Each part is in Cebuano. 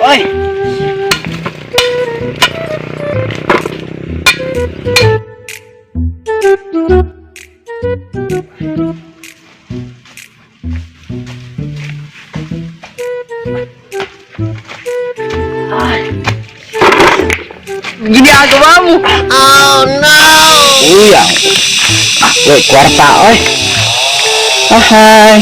Oy. Ay. Ginagawa mo. Oh no! Uy, ah. Ah, wait, kwarta, oy. Ahay.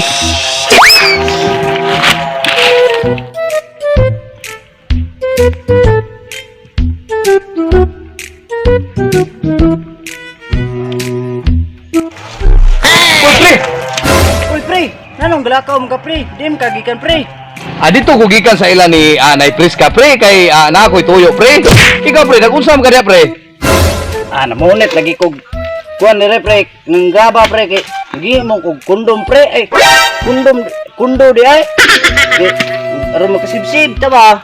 Uy, pre! Uy, pre. Nanong galakaw mo ka, pre? Di mo kagikan, pre. Ah, dito ko gikan sa ila ni Nay Priska, pre, kay na ako'y tuyo, pre. Ikaw, pre, nag-unsa man ka diya, pre? Ah, namunit lagi kog kuan dire pre, nang gaba pre kay gi mo kog kondom pre ay kondom kundo di ay. Di, aron makasibsib ta ba?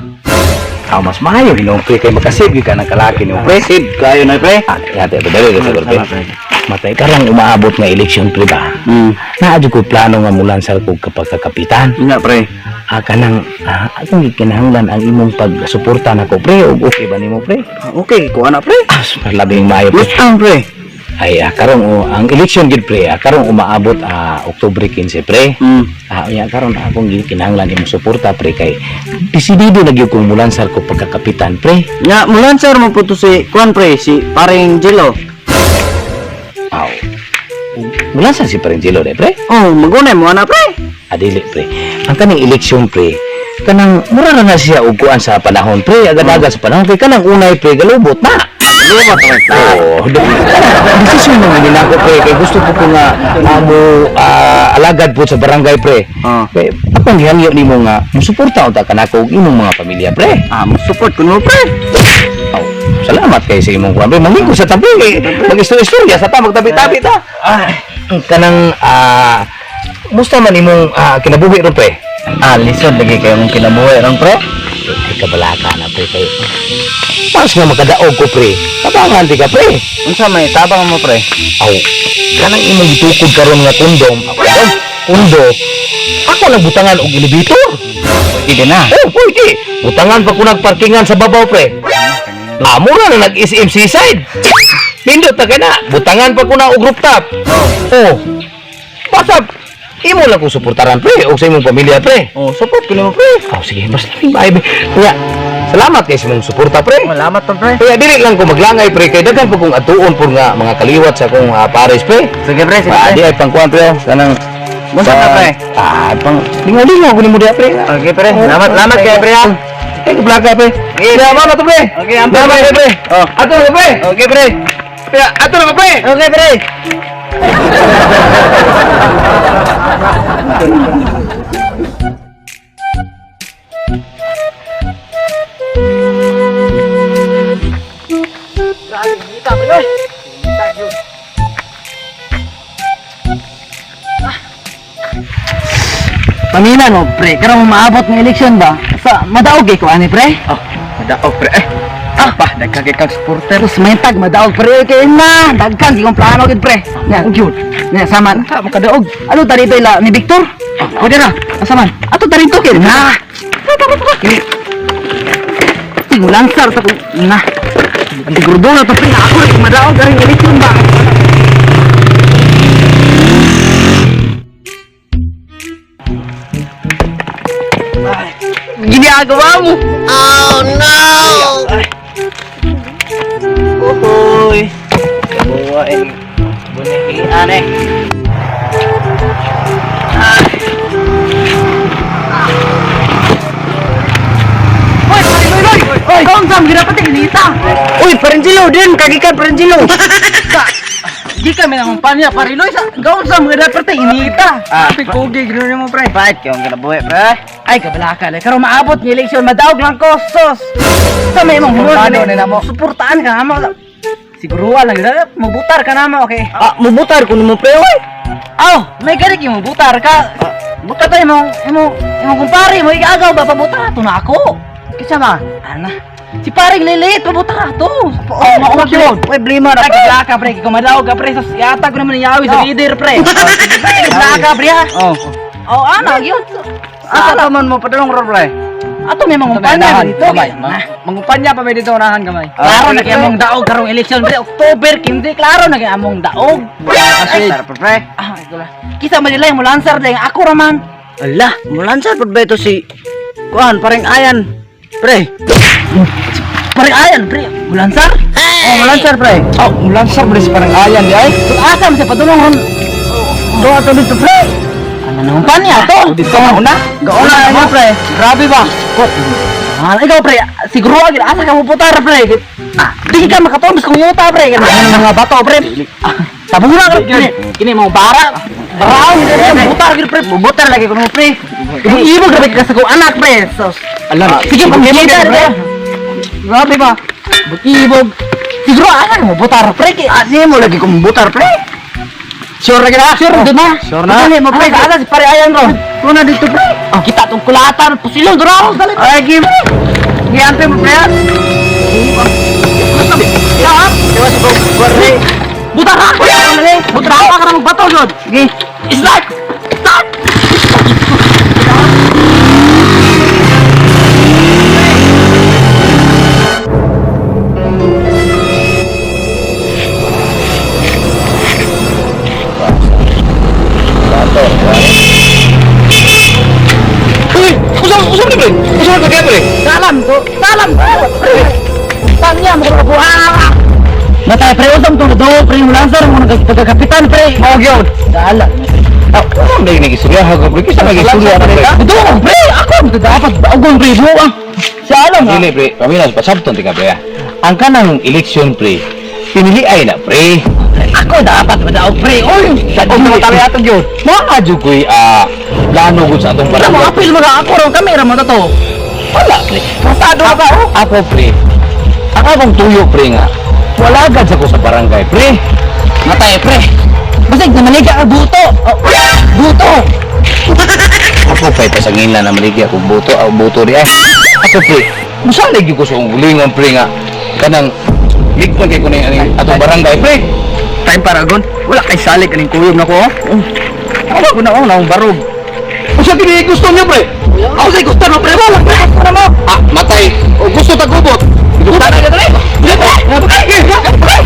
Ah, mas maayo hinuon, pre, kay makasib ka ng kalaki niyo, pre. Sib kayo na pre. Ah, yate, dali dali siguro, pre. Salamat, pre. Matay karang umaabot nga eleksyon, pre ba? Naa jud ko plano nga mulansar kog kapag kakapitan. Nga pre. Ah, kanang akong gikinahanglan ang imong pagsuporta nako, pre. Ug okay ba nimo, pre? Okay, kuha na pre. Ah, labing maayo, pre. Bustang pre. Ay, karong oh, ang eleksyon gid pre, karong umaabot Oktubre 15, pre. Ah, unya karon akong gikinahanglan imong suporta, pre, kay desidido na gyud kong mulansar ko pagkakapitan, pre. Nga mulan sir mo po to si kuan pre, si paring Jilo. Aw. Mulansar si Parengelo de, pre. Oh, magunay mo ana pre. Adili, pre. Ang kaning eleksyon, pre, kanang mura ra na siya og kuan sa panahon, pre, agad-agad sa panahon kay kanang unay, pre, galubot na. Lubat pre. Oo. Desisyon naman din ako, pre, kay gusto ko ko nga mo alagad po sa barangay, pre. Ah. Kay akong gihangyo nimo nga musuporta unta kanako ug imong mga pamilya, pre. Ah, mo support ko nimo pre. Aw, salamat kay sa imong kuan, pre. Mangingko sa tabi kay mag-istorya sa ta, magtabi-tabi ta. Ah, Kanang musta man imong kinabuhi ron, pre? ah lisod lagi kayo mong kinabuhi ron pre. Ay, kabalaka na, pre, kay mas nga makadaog ko, pre. Tabangan di ka, pre. Unsa may tabang mo pre? Aw, kanang imong gitukod karon nga kondom, kondom, kundo, ako nagbutangan og elevator. Pwede na. Oh, pwede. Butangan pa ko nagparkingan sa babaw, pre. Ah, mura na nag-SM Seaside. Nindot na kay na. Butangan pa ko na og rooftop. Oh. Basta, imo lang kong suportaran, pre, o sa imong pamilya, pre. Oh, support ko nimo pre. Oh, sige, basta labing maayo, pre. Kaya, salamat kay sa imong suporta, pre. Salamat to pre. Kaya dili lang ko maglangay, pre, kay daghan pa kong atuon po nga mga kaliwat sa akong pares, pre. Sige pre, sige Ah, pre. di ay pangkuan, pre, oh. Kanang Unsa ka, pre? Ah, pang lingaw-lingaw ko nimo diha, pre. Okay pre, salamat, salamat kay pre ha. Ay, kablaka, pre. Okay. Kaya mama to, pre. Okay, ampun, Salamat, pre. pre. Oh. Ato na, pre. Okay pre. Kaya, ato na, pre. Okay pre. Pamina no, pre. Karon maabot ng eleksyon ba? Sa madaog kay ko ani pre? Oh, madaog pre. Eh, ah, pa, dagkagay kag supporter. Terus mentag madaog pre kay na dagkan di kong plano gid pre. Nya Yun. nya sama. Ta, makadaog. Ano ta dito ila ni Victor? Oh, pwede na. Asa man? Ato ta rito kay na. Kini, Tingulansar ta ko na. Sigurado na to pre na ako rin madaog aring eleksyon ba? Ay, Ginagawa mo. Oh no! Uhoy. Kabuwa eh. Bunihian eh. Hoy, Pariloy! Hoy, kaon sa girapat inita. Uy, Parinjilo din kagikan Parinjilo. Sa Gikan mi nang panya Pariloy sa gaon sa mga dapat inita. ah, kugi gino mo pre. Bait kayong kinabuhi, pre. Ay, kabalaka le. Karon maabot ng eleksyon, madaog lang ko, sos. Sa may imong hunod, Plano ni namo. Suportaan ka namo. Siguruan lang gid, mubutar ka namo, okay? Ah, mubutar ko nimo pre, oy. Aw, may gani kay mubutar ka. Buta ta imong imong imong kumpare mo igagaw ba pabutar ato na ako. Kinsa ma? Ana. Si paring lilit pabutar ato. Oh, mao yun. Uy, blima na pre. Pre, ka pre, kung madaog ka pre, sos yatag ko naman yawi sa leader pre. Ka pre ha. Oh. Oh, ana gyud. Asa pa man mo padulong ro pre? Ato may mangumpanya dito. Gamay. Mangumpanya pa may dito unahan gamay. Klaro na kay among daog karong eleksyon pre, October 15, klaro na kay among daog. Ay, tara pre. Ah, ito lang. Kisa man nila yung mulansar dahil ako raman. Ala, mulansar pud ba ito si kuan pareng ayan. Pre. Pare ayan, pre. Mulansar? Oh, mulansar pre. Oh, mulansar pre si parang ayan di ay. Asa man siya padulong ron. Doa to dito pre. Ano nang panya to? Dito nga una. Gauna na pre. Grabe ba? Ah, ikaw pre, siguro agad asa ka puputar pre. Ah, di ka makatumbas kung yuta pre. Kaya mga bato pre. Ah, Tabura ka pre. Kini mo bara. Baraw ni pre, butar gid pre. Bubutar lagi kuno pre. Ibog grabe ka sa kong anak pre. So, Alam. sige pagkita pre. Grabe ba? Ibog. Siguro asa ka puputar pre. Kay Ani mo lagi kung butar pre. Sure ra gid ah. Sure doon na. Sure na. Dali mo pre, asa si pare ayan ron. Kuna dito pre. Ah, kita tong kulatan, pusilong duraw. Dali. Ay, give. Giampe mo pre. Ya. Dewa sa pre. Butar ka! Butar ka ka na magbato yun! Sige. Start! Start! Uy, usap usap ni pre. Usap ka pre. Salam ko! Salam ko! Pre! Tanya mo ko buha! Matay pre, usam to do pre, lansar mo nagkakapitan pre! Mao gyud. Dala. Ah, ano na nagisurya ha pre? Kisa nagisurya pre. Do pre, ako dapat bagon pre buang. Sa alam ha. Dili pre, paminas pasabton tika pre. ah. Ang kanang eleksyon pre, pinili ay na pre. Ako dapat madaog pre. Oy, Sa di mo tabi atong gyud. Naa jud koy ah plano gud sa atong Wala mo barangay. apil mga ako ron kami ra mo to. Wala pre. Pasado ka oh. Ako pre. Ang akong tuyo pre nga. Wala gad sa ko sa barangay pre. Matay pre. Basig na maliga ka buto. Oh, buto. Ako pa ipasangin na maligya kung buto aw buto di ay. Ako pre, musalig gyud ko sa akong gulingon pre nga kanang ligpon kay kuning aning atong barangay pre. Time paragon. Wala kay salik aning kuyog nako. Oh. Awa ko na oh, naong barog. Unsa kini gusto niyo pre? Ako sa gusto no pre, wala pre. Ako na mo. Ah, matay. O gusto ta gubot. Gusto na ka dali. Dili pre. Pre.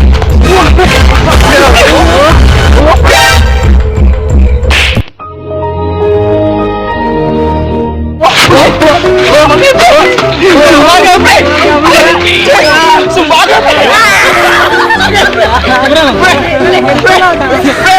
Sumbaga, pre! Sumbaga, pre! Pre! Pre!